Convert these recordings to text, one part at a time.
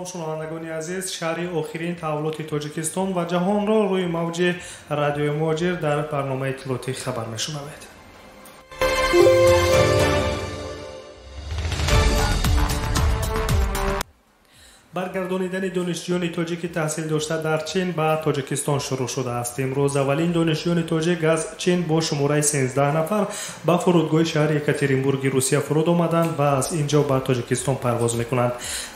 Салом шунавандагони азиз, шарҳи охирин таҳаввулоти Тоҷикистон ва ҷаҳонро рӯи мавҷи радиои Муҳоҷир дар барномаи иттилоотӣ хабар мешунавед. Баргардонидани донишҷӯёни тоҷики таҳсил дошта дар Чин ба Тоҷикистон шурӯъ шудааст. Имрӯз аввалин донишҷӯёни тоҷик аз Чин бо шумораи 13 нафар ба фурудгоҳи шаҳри Екатеринбурги Русия фуруд омаданд ва аз ин ҷо ба Тоҷикистон парвоз мекунанд.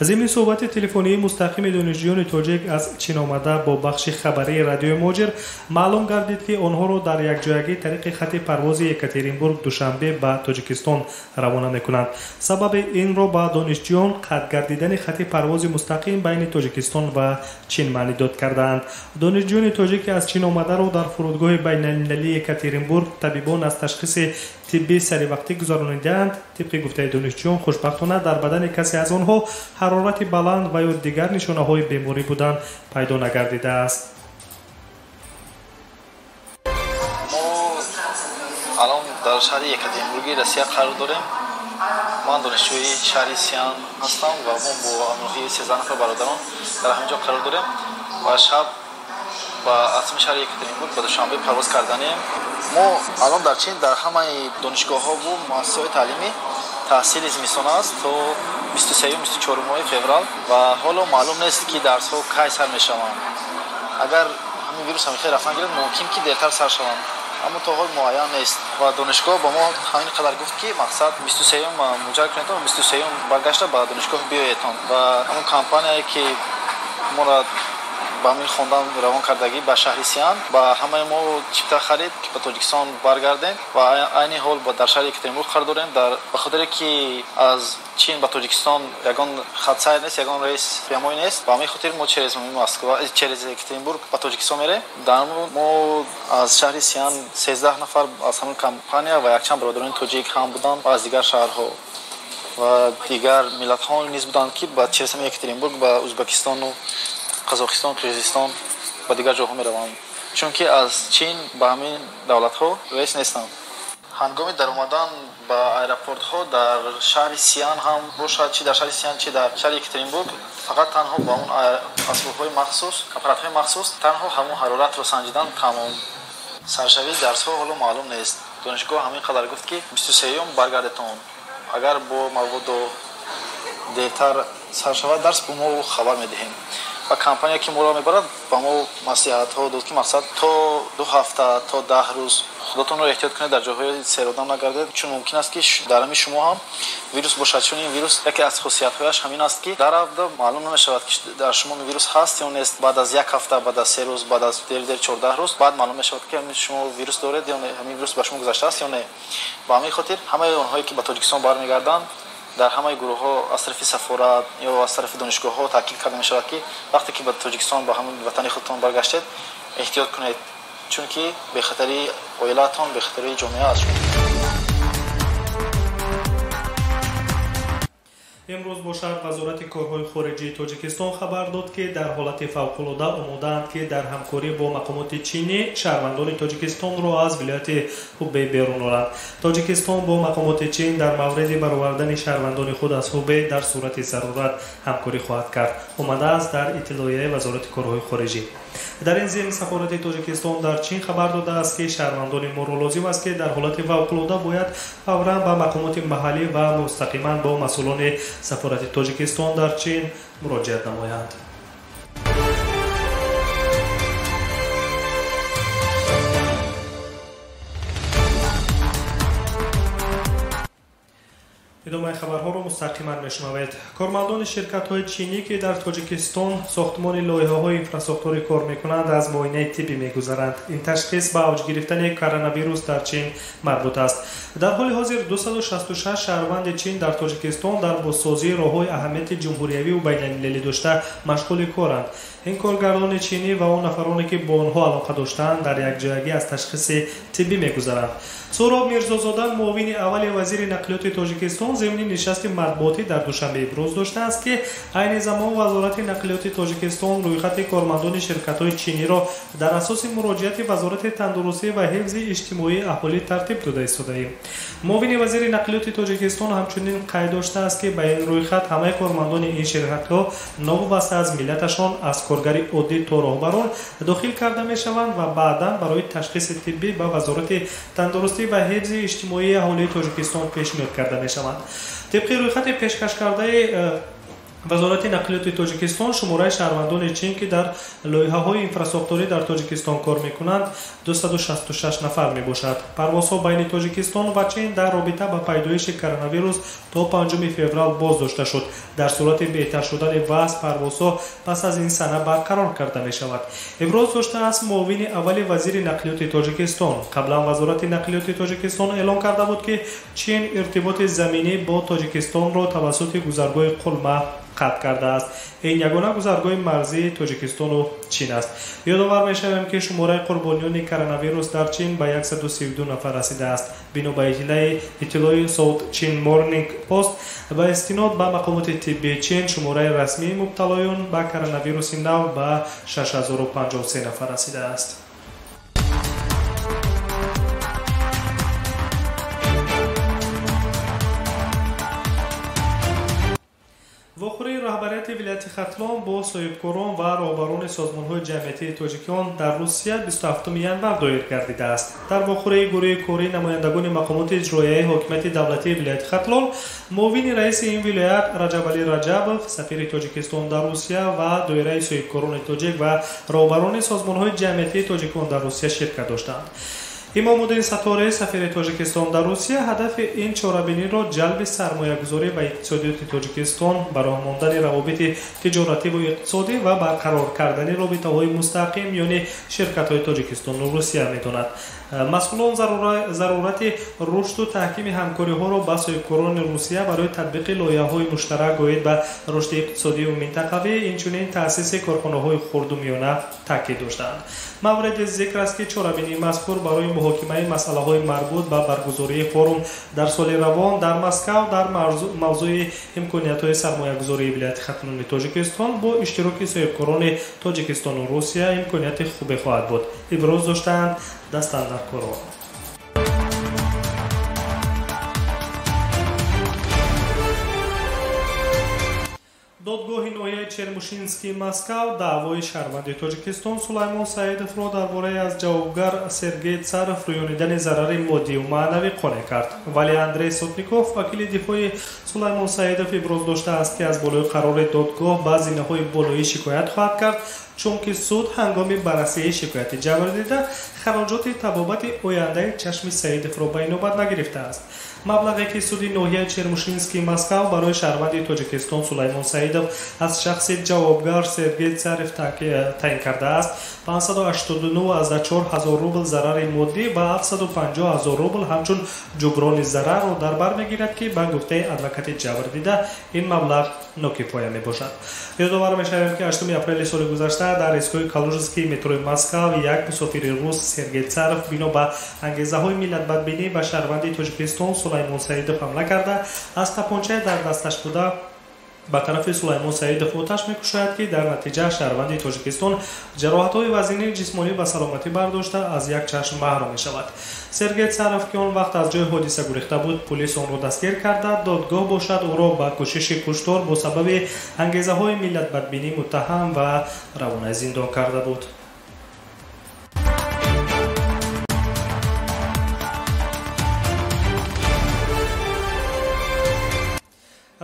Зимни суҳбати телефонии мустақими донишҷӯёни тоҷик аз Чин омада бо бахши хабарии радиои Муҳоҷир маълум гардид, ки онҳоро дар якҷоягӣ тариқи хати парвози Екатеринбург Душанбе ба Тоҷикистон равона мекунанд. Сабаби инро ба донишҷӯён қатъ гардидани хати парвози мустақим байни Тоҷикистон ва Чин маънидод кардаанд. Донишҷӯёни тоҷики аз Чин омадаро дар фурудгоҳи байналмилалии Екатеринбург табибон аз ташхиси тиббӣ саривақтӣ гузаронидаанд. Тибқи гуфтаи донишҷӯён, хушбахтона дар бадани касе аз онҳо ҳарорати баланд ва ё дигар нишонаҳои беморӣ будан пайдо нагардидааст. Мо алон дар шаҳри Екатеринбурги Россия қарор дорем. Ман донишҷӯи шаҳри Сиан ҳастам ва мо бо ҳамроҳии 13 нафар бародарон дар ҳамин ҷо қарор дорем ва шаб ба асми шаҳри Екатеринбург ба Душанбе парвоз карданем. Мо алон дар Чин дар ҳамаи донишгоҳҳову муассисаҳои таълимӣ таҳсили зимистона аст то 23-24 феврал ва ҳоло маълум нест, ки дарсҳо кай сар мешаванд. Агар ҳамин вирус ҳамин хел рафтан гирад, мумкин ки дертар сар шаванд, аммо то ҳол муайян нест. Ва донишгоҳ ба мо ҳамин қадар гуфт, ки мақсад 23-юм муроҷиат кунедтон, 23-юм баргашта ба донишгоҳ биёедтон. Ва ҳамон компанияе, ки моро ба ҳамин хондан равон кардагӣ ба шаҳри Сиан, ба ҳамаи мо чипта харид, ки ба Тоҷикистон баргардем ва айни ҳол дар шаҳри Екатеринбург қарор дорем. Ба хотире ки аз Чин ба Тоҷикистон ягон хатсайр нест, ягон рейс прямой нест, ба ҳамин хотир мо через Москва, через Екатеринбург ба Тоҷикистон мерем. Дар мо аз шаҳри Сиан 13 нафар аз ҳамин компания ва якчанд бародарони тоҷик ҳам буданд ва аз дигар шаҳрҳо ва дигар миллатҳо низ буданд, ки ба через ҳамин Екатеринбург ба Ӯзбекистону Қазоқистон, Қирғизистон ва дигар ҷоҳо мераванд, чунки аз Чин ба ҳамин давлатҳо рейс нестанд. Ҳангоми даромадан ба аэропортҳо дар шаҳри Сиан ҳам бошад, чи дар шаҳри Сиан, чи дар шаҳри Екатеринбург, фақат танҳо ба он асбобҳои махсус, аппаратҳои махсус танҳо ҳамон ҳароратро санҷидан тамом. Саршавии дарсҳо ҳоло маълум нест. Донишгоҳ ҳамин қадар гуфт, ки 23-юм баргардетон. Агар бо маводу дертар сар шавад дарс, бо мо хабар медиҳем. Ва компания, ки моро мебарад, ба мо маслиҳатҳо дод, ки мақсад то 2 ҳафта, то 10 рӯз худатонро эҳтиёт кунед, дар ҷойҳои серодам нагардед, чун мумкин аст, ки дар ҳамин шумо ҳам вирус бошад. Чун ин вирус яке аз хусусиятҳояш ҳамин аст, ки дар ҳафта маълум намешавад, ки дар шумо вирус ҳаст ё нест. Баъд аз як ҳафта, баъд аз 3 рӯз, баъд аз дер-дер 14 рӯз баъд маълум мешавад, ки ҳамин шумо вирус доред ё не, ҳамин вирус ба шумо гузаштааст ё не. Ба ҳамин хотир ҳамаи онҳое, ки ба Тоҷикистон бармегарданд, дар ҳамаи гурӯҳҳо аз тарафи сафорат ё аз тарафи донишгоҳҳо таъкид карда мешавад, ки вақте ки ба Тоҷикистон, ба ҳамин ватани худтон баргаштед, эҳтиёт кунед, чунки бехатарии оилаатон, бехатарии ҷомеа аст. Имрӯз бошад Вазорати корҳои хориҷии Тоҷикистон хабар дод, ки дар ҳолати фавқулода омодаанд, ки дар ҳамкорӣ бо мақомоти чинӣ шаҳрвандони Тоҷикистонро аз вилояти Ҳубей берун оранд. Тоҷикистон бо мақомоти Чин дар мавриди баровардани шаҳрвандони худ аз Ҳубей дар сурати зарурат ҳамкорӣ хоҳад кард, омадааст дар иттилоияи Вазорати корҳои хориҷӣ. Дар ин зимн сафорати Тоҷикистон дар Чин хабар додааст, ки шаҳрвандони моро лозим аст, ки дар ҳолати фавқулода бояд фавран ба мақомоти маҳаллӣ ва мустақиман бо масъулони сафорати Тоҷикистон дар Чин муроҷиат намоянд. Идомаи хабарҳоро мустақиман мешунавед. Кормандони ширкатҳои чинӣ, ки дар Тоҷикистон сохтмони лоиҳаҳои инфрасохторӣ кор мекунанд, аз муоинаи тиббӣ мегузаранд. Ин ташхис ба авҷ гирифтани коронавирус дар Чин марбут аст. Дар ҳоли ҳозир 266 шаҳрванди Чин дар Тоҷикистон дар бозсозии роҳҳои аҳамияти ҷумҳуриявию байналмилалӣ дошта машғули коранд. Ин коргардони чинӣ ва он нафароне, ки бо онҳо алоқа доштаанд, дар якҷоягӣ аз ташхиси тиббӣ мегузаранд. Суҳроб Мирзозода, муовини аввали вазири нақлиёти Тоҷикистон, Зимни нишасти матбуотӣ дар Душанбе иброз доштааст, ки айни замон Вазорати нақлиёти Тоҷикистон рӯйхати кормандони ширкатҳои чиниро дар асоси муроҷиати Вазорати тандурустӣ ва ҳифзи иҷтимоии аҳолӣ тартиб дода истодаем. Муовини вазири нақлиёти Тоҷикистон ҳамчунин қайд доштааст, ки ба ин рӯйхат ҳамаи кормандони ин ширкатҳо новобаста аз миллаташон, аз коргари оддӣ то роҳбарон дохил карда мешаванд ва баъдан барои ташхиси тиббӣ ба Вазорати тандурустӣ ва ҳифзи иҷтимоии аҳолии Тоҷикистон пешниҳод карда мешаванд. Тибқи рӯйхати пешкашкардаи Вазорати нақлиёти Тоҷикистон, шумораи шаҳрвандони Чин, ки дар лоиҳаҳои инфрасохторӣ дар Тоҷикистон кор мекунанд, 266 нафар мебошад. Парвозҳо байни Тоҷикистон ва Чин дар робита ба пайдоиши коронавирус то 5 феврал боздошта шуд. Дар сурати беҳтар шудани вазъ, парвозҳо пас аз ин сана барқарор карда мешавад. Иброз доштааст муовини аввали вазири нақлиёти Тоҷикистон. Қаблан Вазорати нақлиёти Тоҷикистон эълон карда буд, ки Чин иртиботи заминӣ бо Тоҷикистонро тавассути гузаргоҳи Қулма қатъ кардааст. Ин ягона гузаргоҳи марзии Тоҷикистону Чин аст. Ёдовар мешавем, ки шумораи қурбониёни коронавирус дар Чин ба 132 нафар расидааст. Бино ба иттилои South Chin Morning Post, ба истинод ба мақомоти тиббии Чин, шумораи расмии мубталоён ба коронавируси нав ба 6053 нафар расидааст. Вохӯрии роҳбарияти вилояти Хатлон бо соҳибкорон ва роҳбарони созмонҳои ҷамъиятии тоҷикон дар Русия 27 январ доир гардидааст. Дар вохӯрии гурӯҳи кории намояндагони мақомоти иҷроияи ҳокимияти давлатии вилояти Хатлон, муовини раиси ин вилоят Раҷабалӣ Раҷабов, сафири Тоҷикистон дар Русия ва доираи соҳибкорони тоҷик ва роҳбарони созмонҳои ҷамъиятии тоҷикон дар Русия ширкат доштанд. Имомуддин Сатторӣ, сафири Тоҷикистон дар Русия, ҳадафи ин чорабиниро ҷалби сармоягузорӣ ба иқтисодиёти Тоҷикистон, ба роҳ мондани равобити тиҷоративу иқтисодӣ ва барқарор кардани робитаҳои мустақим миёни ширкатҳои Тоҷикистону Русия медонад. Масъулон зарурати рушду таҳкими ҳамкориҳоро ба соҳибкорони Русия барои татбиқи лоиҳаҳои муштарак оид ба рушди иқтисодию минтақавӣ, инчунин таъсиси корхонаҳои хурду миёна таъкид доштанд. Мавриди зикр аст, ки чорабинии мазкур барои муҳокимаи масъалаҳои марбут ба баргузории форум дар соли равон дар Москав дар мавзӯи имкониятҳои сармоягузории вилояти Хатлони Тоҷикистон бо иштироки соҳибкорони Тоҷикистону Русия имконияти хубе хоҳад буд, иброз доштанд дастандаркорон. Додгоҳи ноҳияи Чермушинскии Москав даъвои шаҳрванди Тоҷикистон Сулаймон Саидовро дар бораи аз ҷавобгар Сергей Царев рӯёнидани зарари моддию маънавӣ қонеъ кард. Вале Андрей Сотников, вакили дифои Сулаймон Саидов, иброз доштааст, ки аз болои қарори додгоҳ ба зинаҳои болоӣ шикоят хоҳад кард, чунки суд ҳангоми баррасии шикояти ҷабрдида хароҷоти табобати ояндаи чашми Саидовро ба инобат нагирифтааст. Маблағе, ки суди ноҳияи Чермушинскии Москав барои шаҳрванди Тоҷикистон Сулаймон Саидов аз шахси ҷавобгар Сергей Царев таъин кардааст, 589,4 ҳазор рубл зарари моддӣ ва 750 ҳазор рубл ҳамчун ҷуброни зарарро дар бар мегирад, ки ба гуфтаи адвокати ҷабрдида ин маблағ нокифоя мебошад. Ёдовар мешавем, ки 8 апрели соли гузашта дар истгоҳи Калужскии метрои Москав як мусофири рус Сергей Царев бино ба ангезаҳои миллатбадбинӣ ба шаҳрванди Тоҷикистон Сулаймон Саидов ҳамла карда, аз тапончае дар дасташ буда ба тарафи Сулаймон Саидов оташ мекушояд, ки дар натиҷа шаҳрванди Тоҷикистон ҷароҳатҳои вазинии ҷисмонӣ ба саломатӣ бардошта, аз як чашм маҳрум мешавад. Сергей Царев, ки он вақт аз ҷои ҳодиса гурехта буд, пулис онро дастгир карда, додгоҳ бошад ӯро ба кӯшиши куштор бо сабаби ангезаҳои миллатбадбинӣ муттаҳам ва равонаи зиндон карда буд.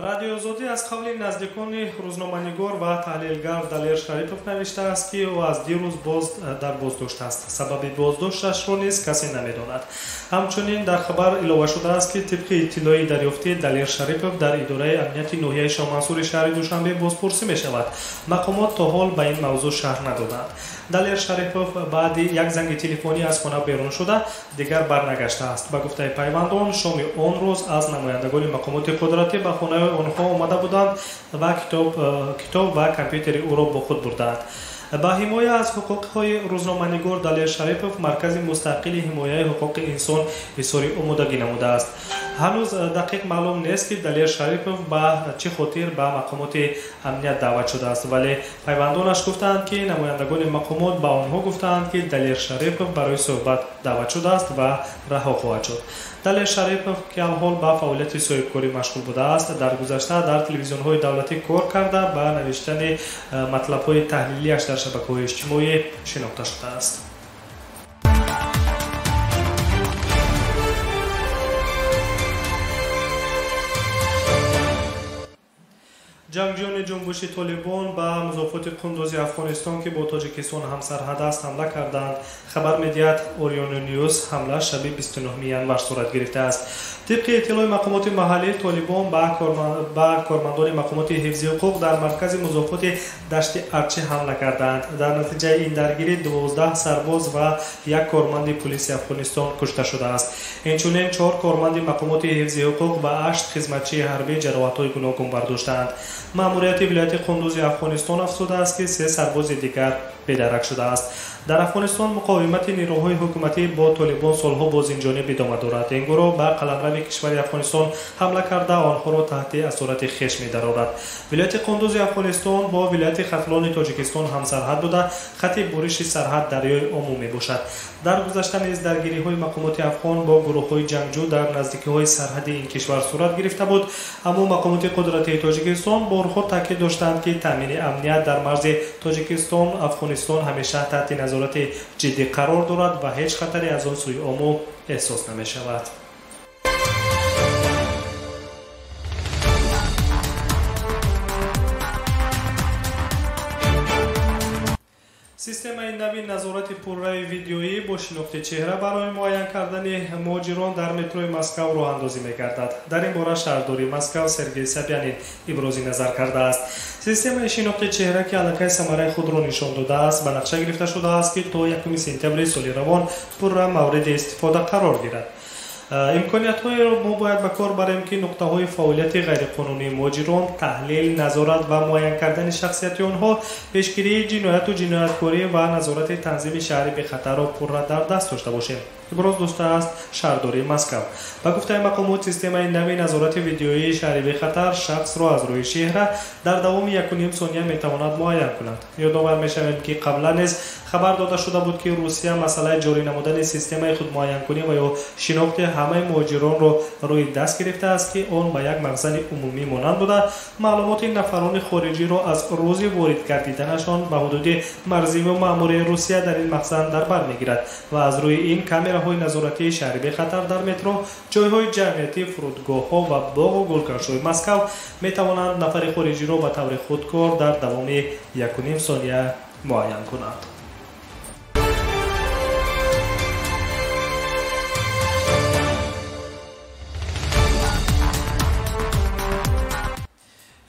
Радиои Озодӣ аз қавли наздикони рӯзноманигор ва таҳлилгар Далер Шарипов навиштааст, ки ӯ аз дирӯз боз дар боздошт аст. Сабаби боздошташро низ касе намедонад. Ҳамчунин дар хабар илова шудааст, ки тибқи иттилои дарёфтӣ Далер Шарипов дар идораи амнияти ноҳияи Шоҳмансури шаҳри Душанбе бозпурсӣ мешавад. Мақомот то ҳол ба ин мавзӯъ шарҳ надоданд. Далер Шарипов баъди як занги телефонӣ аз хона берун шуда, дигар барнагаштааст. Ба гуфтаи пайвандон, шоми он рӯз аз намояндагони мақомоти қудратӣ ба хонаи онҳо омада буданд ва китоб ва компютери ӯро бо худ бурдаанд. Ба ҳимоя аз ҳуқуқҳои рӯзноманигор Далер Шарипов Маркази мустақили ҳимояи ҳуқуқи инсон изҳори омодагӣ намудааст. Ҳанӯз дақиқ маълум нест, ки Далер Шарипов ба чӣ хотир ба мақомоти амният даъват шудааст, вале пайвандонаш гуфтаанд, ки намояндагони мақомот ба онҳо гуфтаанд, ки Далер Шарипов барои суҳбат даъват шудааст ва раҳо хоҳад шуд. Далер Шарипов, ки алҳол ба фаъолияти соҳибкорӣ машғул будааст, дар гузашта дар телевизионҳои давлатӣ кор карда, ба навиштани матлабҳои таҳлилиаш дар шабакаҳои иҷтимоӣ шинохта шудааст. Ҷангҷӯёни ҷунбуши Толибон ба музофоти Қундузи Афғонистон, ки бо Тоҷикистон ҳамсарҳад аст, ҳамла карданд. Хабар медиҳад Ориёно Ньюс. Ҳамла шаби 29 январ сурат гирифтааст. Тибқи иттилои мақомоти маҳаллӣ, Толибон ба кормандони мақомоти ҳифзи ҳуқуқ дар маркази музофоти Дашти Арчӣ ҳамла карданд. Дар натиҷаи ин даргирӣ 12 сарбоз ва як корманди пулиси Афғонистон кушта шудааст. Инчунин 4 корманди мақомоти ҳифзи ҳуқуқ ва 8 хизматчии ҳарбӣ ҷароҳатҳои гуногун бардоштаанд. Маъмурияти вилояти Қундузи Афғонистон афзудааст, ки 3 сарбози дигар бедарак шудааст. Дар Афғонистон муқовимати нерӯҳои ҳукуматӣ бо Толибон солҳо боз инҷониб идома дорад. Ин гурӯҳ ба қаламрави кишвари Афғонистон ҳамла карда, онҳоро таҳти асорати хеш медарорад. Вилояти Қундузи Афғонистон бо вилояти Хатлони Тоҷикистон ҳамсарҳад буда, хати буриши сарҳад дарёи Ому мебошад. Дар гузашта низ даргириҳои мақомоти афғон бо гурӯҳҳои ҷангҷӯ дар наздикиҳои сарҳади ин кишвар сурат гирифта буд, аммо мақомоти қудратии Тоҷикистон борҳо таъкид доштанд, ки таъмини амният дар марзи Тоҷикистон Афғонистон ҳамеша таҳти назорати ҷиддӣ қарор дорад ва ҳеҷ хатаре аз он сӯи Ому эҳсос намешавад. Системаи нави назорати пурраи видеоӣ бо шинохти чеҳра барои муайян кардани муҳоҷирон дар метрои Москав роҳандозӣ мегардад. Дар ин бора шаҳрдори Москав Сергей Собянин ибрози назар кардааст. Системаи шинохти чеҳра, ки аллакай самараи худро нишон додааст, ба нақша гирифта шудааст, ки то 1 сентябри соли равон пурра мавриди истифода қарор гирад. Имкониятҳоеро мо бояд ба кор барем, ки нуқтаҳои фаъолияти ғайриқонунии муҳоҷирон, таҳлил, назорат ва муайян кардани шахсияти онҳо, пешгирии ҷинояту ҷинояткорӣ ва назорати танзими шаҳри бехатарро пурра дар даст дошта бошем, иброз доштааст шаҳрдории Москав. Ба гуфтаи мақомот, системаи нави назорати видеоии шаҳри бехатар шахсро аз рӯи чеҳра дар давоми 1,5 сония метавонад муайян кунад. Ёдовар мешавем, ки қаблан низ хабар дода шуда буд, ки Русия масъалаи ҷорӣ намудани системаи худмуайянкунӣ ва ё шинохти ҳамаи муҳоҷиронро рӯи даст гирифтааст, ки он ба як махзани умумӣ монанд буда, маълумоти нафарони хориҷиро аз рӯзи ворид гардиданашон ба ҳудуди марзиву маъмурии Русия дар ин махзан дар бар мегирад ва аз рӯи ин камераҳои назоратии шаҳри бехатар дар метро, ҷойҳои ҷамъиятӣ, фурудгоҳҳо ва боғу гулкашҳои Москав метавонанд нафари хориҷиро ба таври худкор дар давоми 1,5 сония муайян кунанд.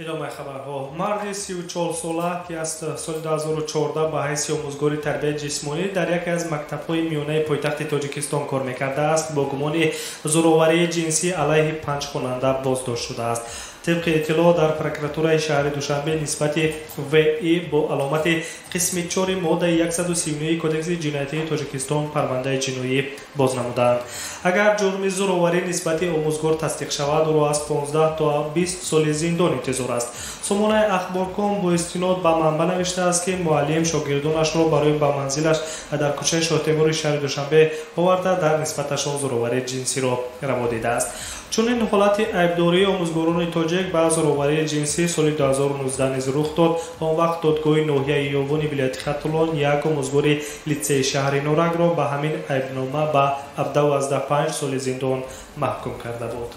Идомаи хабарҳо. Марди 34сола, ки аз соли 2014 ба ҳайси омӯзгори тарбияи ҷисмонӣ дар яке аз мактабҳои миёнаи пойтахти Тоҷикистон кор мекардааст, бо гумони зӯроварии ҷинсӣ алайҳи 5 хонанда боздошт шудааст. Тибқи иттилоъ дар прокуратураи шаҳри Душанбе нисбати ВИ бо аломати қисми 4 моддаи 139 Кодекси ҷиноятии Тоҷикистон парвандаи ҷиноӣ боз намуданд. Агар ҷурми зӯроварӣ нисбати омӯзгор тасдиқ шавад, ӯро аз 15 то 20 соли зиндон интизор аст. Сомонаи Ахборком бо истинод ба манбаъ навиштааст, ки муаллим шогирдонашро барои ба манзилаш дар кӯчаи Шоҳтемури шаҳри Душанбе оварда, дар нисбаташон зӯроварии ҷинсиро раво дидааст. Чунин ҳолати айбдории омӯзгорони тоҷик ба зӯроварии ҷинсӣ соли 2019 низ рух дод. Он вақт додгоҳи ноҳияи Ёвони вилояти Хатлон як омӯзгори литсеи шаҳри Норакро ба ҳамин айбнома ба 17,5 соли зиндон маҳкум карда буд.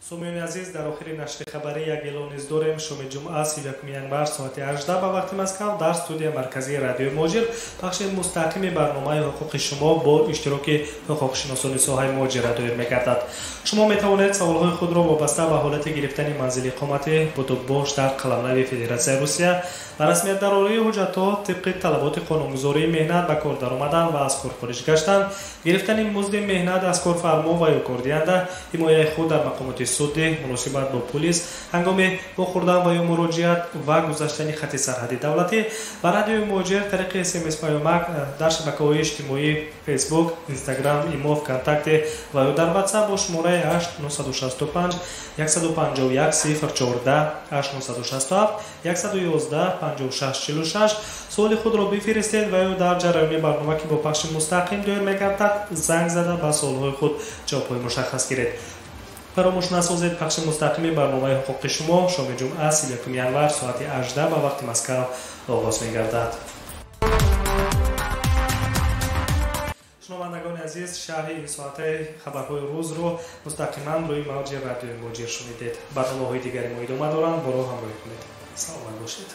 Сомиёни азиз, дар охири нашри хабарӣ як эълон низ дорем. Шоми ҷумъа 31 январ соати 18 ба вақти Москав дар студияи марказии радиои Муҳоҷир пахши мустақими барномаи ҳуқуқи шумо бо иштироки ҳуқуқшиносони соҳаи муҳоҷират доир мегардад. Шумо метавонед саволҳои худро вобаста ба ҳолати гирифтани манзили иқоматӣ, будубош дар қаламрави Федератсияи Русия, ба расмият дарории ҳуҷҷатҳо тибқи талаботи қонунгузории меҳнат, ба кор даромадан ва аз кор хориҷ гаштан, гирифтани музди меҳнат аз корфармо ва ё кордиҳанда, ҳимояи худ дар мақомоти суддеҳ, муносибат бо пулис, ҳангоми вохӯрдан ва ё муроҷиат ва гузаштани хати сарҳади давлатӣ ба радиои Муҳоҷир тариқи СМС паёмак дар шабакаҳои иҷтимоӣ Фейсбук, Инстаграм, Имо, Вконтакте ва ё дар Ватсап бо шумораи 8 965 151 014 8 967 111 56 46 суоли худро бифиристед ва ё дар ҷараёни барнома, ки бо пахши мустақим доир мегардад, занг зада ба суолҳои худ ҷавобҳои мушаххас гиред. Фаромӯш насозед, пахши мустақими барномаи ҳуқуқи шумо шоми ҷумъа 31 январ соати 18 ба вақти Москав оғоз мегардад. Шунавандагони азиз, шарҳи ин соатаи хабарҳои рӯзро мустақиман рӯи мавҷи радиои Муҳоҷир шунидед. Барномаҳои дигари мо идома доранд, боро ҳамроҳӣ кунед. Саломат бошед.